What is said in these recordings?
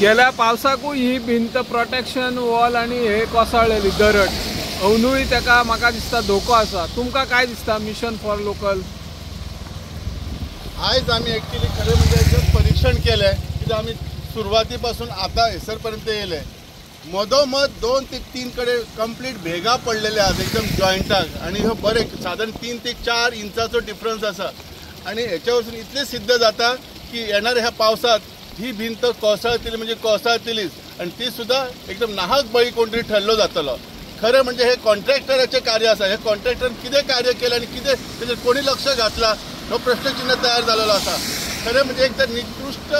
गेल्या पावसाकूय ही भिंत protection wall आनी हे कोसळ्ळेली दरड अवनूय ताका म्हाका दिसता धोको आसा. तुमकां काय दिसता मिशन फॉर लोकल? आयज आमी एक्चुअली खरें म्हणजे परीक्षण केलें कित्याक आमी सुरवाती पासून आतां हेसर पर्यंत येयले. मदोमद 2 ते 3 कडेन कंप्लीट भेगा पडलेले आहात एकदम जॉयंटाक आनी हो बरे सादारण 3 ते 4 इंचाचो डिफरन्स आसा आनी हेच्या वरसून इतलें सिद्ध जाता की येणाऱ्या ह्या पावसात ही भिंत कोसळतली म्हणजे कोसळतलीच आनी ती सुद्दां एकदम नाहक बळी कोण तरी ठरलो जातलो. खरें म्हणजे हे कॉन्ट्रॅक्टराचें कार्य आसा. हे कॉन्ट्रॅक्टरान कितें कार्य केलें आनी कितें तेजेर कोणी लक्ष घातलां हो प्रश्नचिन्ह तयार जालेलो आसा. खरें म्हणजे एक तर निकृश्ट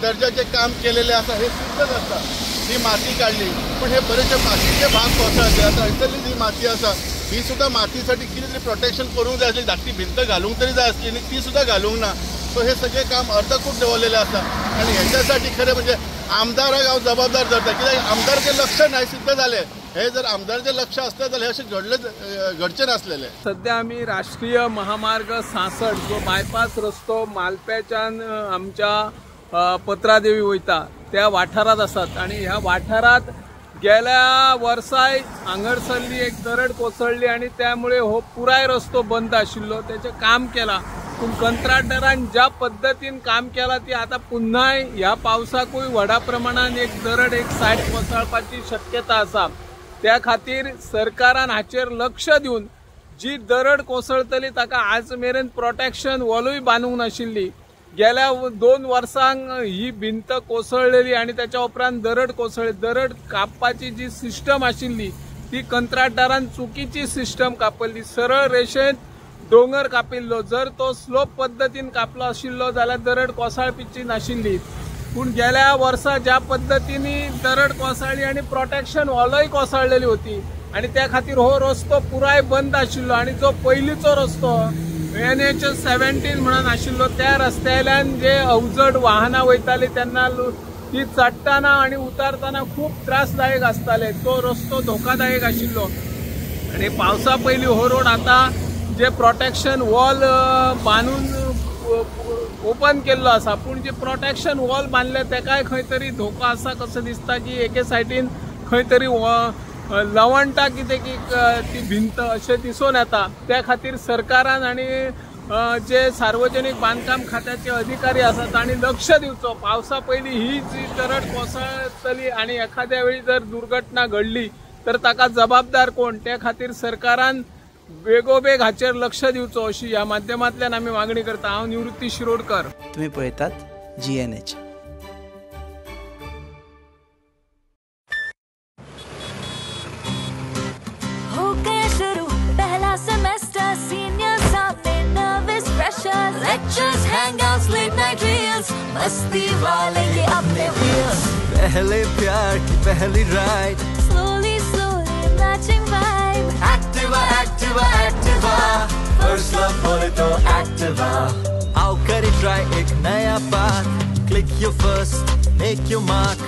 दर्जाचें काम केलेलें आसा हे सिद्ध जाता. ही माती काडली पण हे बरेचशे मातीचे भाग कोसळले. आतां हयसरली जी माती आसा ही सुद्दां मातीसाठी कितें तरी प्रोटेक्शन करूंक जाय आसली, धाकटी भिंत घालूंक तरी जाय आसली आनी ती सुद्दां घालूंक ना. सो हे सगळें काम अर्दकूट दवरलेलें आसा आनी हेच्यासाठी खरें म्हणजे आमदाराक हांव जबाबदार धरता कित्याक आमदाराचें लक्ष नाही सिद्ध जालें. हे जर आमदाराचें लक्ष आसलें जाल्यार अशें घडचें नासलेलें. सध्या आमी राष्ट्रीय महामार्ग 66 जो बायपास रस्तो मालप्याच्यान आमच्या पत्रादेवी वयता त्या वाठारांत आसात आनी ह्या वाठारांत गेल्या वर्साय हांगासरली एक दरड कोसळ्ळी आनी त्यामुळे हो पुराय रस्तो बंद आशिल्लो. तेचें काम केलां पूण कंत्राटदारान ज्या पद्दतीन काम केलां ती आतां पुन्हाय ह्या पावसाकूय व्हडा प्रमाणान एक दरड एक सायड कोसळपाची शक्यता आसा. त्या खातीर सरकारान हाचेर लक्ष दिवन जी दरड कोसळतली ताका आज मेरेन प्रोटेक्शन वॉलूय बांदूंक नाशिल्ली. गेल्या 2 वर्सांक ही भिंत कोसळलेली आनी त्याच्या उपरांत दरड कोसळ्ळी. दरड कापपाची जी सिस्टम आशिल्ली ती कंत्राटदारान चुकीची सिस्टम कापल्ली. सरळ रेशेंत दोंगर कापिल्लो, जर तो स्लोप पद्दतीन कापलो आशिल्लो जाल्यार दरड कोसळपाची नाशिल्ली. पूण गेल्या वर्सा ज्या पद्दतीन दरड कोसळ्ळी आनी प्रोटेक्शन वॉलय कोसळलेली होती आनी त्या खातीर हो रस्तो पुराय बंद आशिल्लो आनी जो पयलींचो रस्तो NH 17 म्हणून आशिल्लो त्या रस्त्यावयल्यान जे अवजड वाहनां वयताली तेन्ना ती चडटना आनी उतारतना खूब त्रासदायक आसताले. तो रस्तो धोकादायक आशिल्लो आनी पावसा पयलीं हो रोड आतां जे प्रोटेक्शन वॉल बांदून ओपन केल्लो आसा पूण जे प्रोटेक्शन वॉल बांदले तेकाय खंय तरी धोको आसा कसो दिसता की एके सायडीन खंय तरी लवणटा कितें की ती भिंत अशें दिसून येता. त्या खातीर सरकारान आनी जे सार्वजनीक बांदकाम खात्याचे अधिकारी आसा तांणी लक्ष दिवचो. पावसा पयलीं ही जी दरड कोसळटली आनी एखाद्या वेळी जर दुर्घटना घडली तर ताका जबाबदार कोण, त्या खातीर सरकारान बेगोबेग हाचेर लक्ष दिवचो अशी ह्या माध्यमांतल्यान आमी मागणी करता. हांव निवृत्ती शिरोडकर. तुमी पळयतात GNH. Semester senior सामने nervous pressure, lectures, hangouts, late night reels, मस्ती वाले ये अपने wheels. पहले प्यार की पहली ride, slowly slowly matching vibe. Activa Activa Activa, first love बोले तो Activa. आओ करे ट्राई एक नया path, click your first, make your mark.